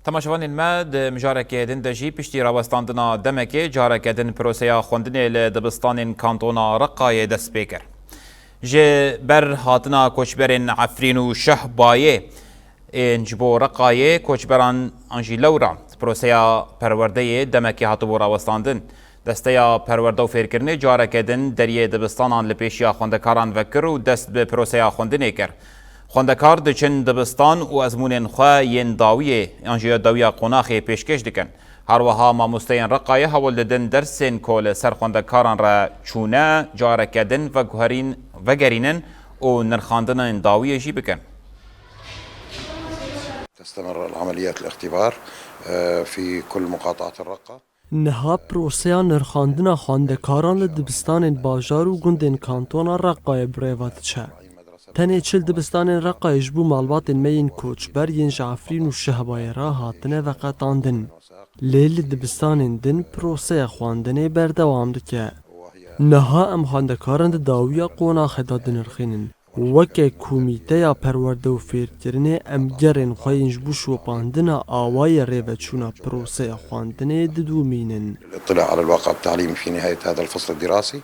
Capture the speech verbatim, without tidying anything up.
Temaşevanên me, di mijareke din de jî piştî rawestandina demekê careke din proseya xwendinê li dibistanên kantona Reqayê dest pê kir. Ji ber hatina koçberên Efrîn û Şehbayê ên ji bo Reqayê koçberan an jî Lewra proseya perwerdeyê demekê hatibû rawestandin. Desteya Perwerde û Fêrkirinê careke din deriyê dibistanan li pêşiya xwendekaran vekir û dest bi proseya xwendinê kir. Xwendekar diçin dibistan û ezmûnên xwe yên dawiyê yan jî dawiya qonaxê pêşkêş dikin. Her wiha mamosteyên Reqayê hewl didin dersên ku li ser xwendekaran re çûne careke din veguherîn-, vegerînin û nirxandinên dawiyê jî bikin. تستمر العمليات الاختبار، آه، في كل مقاطعة الرقة. Niha proseya nirxandina xwendekaran li dibistanên bajar û gundên kantona Reqayê bi rê ve diçe. Tenê çil dibistanên Reqayê ji bo malbatên me yên koçber yên ji Efrîn û Şehbayê re hatine veqetandin. Lê li dibistanên din proseya xwendinê berdewam dike. Niha em xwendekaran di dawiya qonaxê de dinirxînin. Weke Komîteya Perwerde û Fêrkirinê em gerên xwe yên ji bo şopandina awayê rêveçûna proseya xwendinê didomînin. الاطلاع على الواقع التعليمي في نهاية هذا الفصل الدراسي.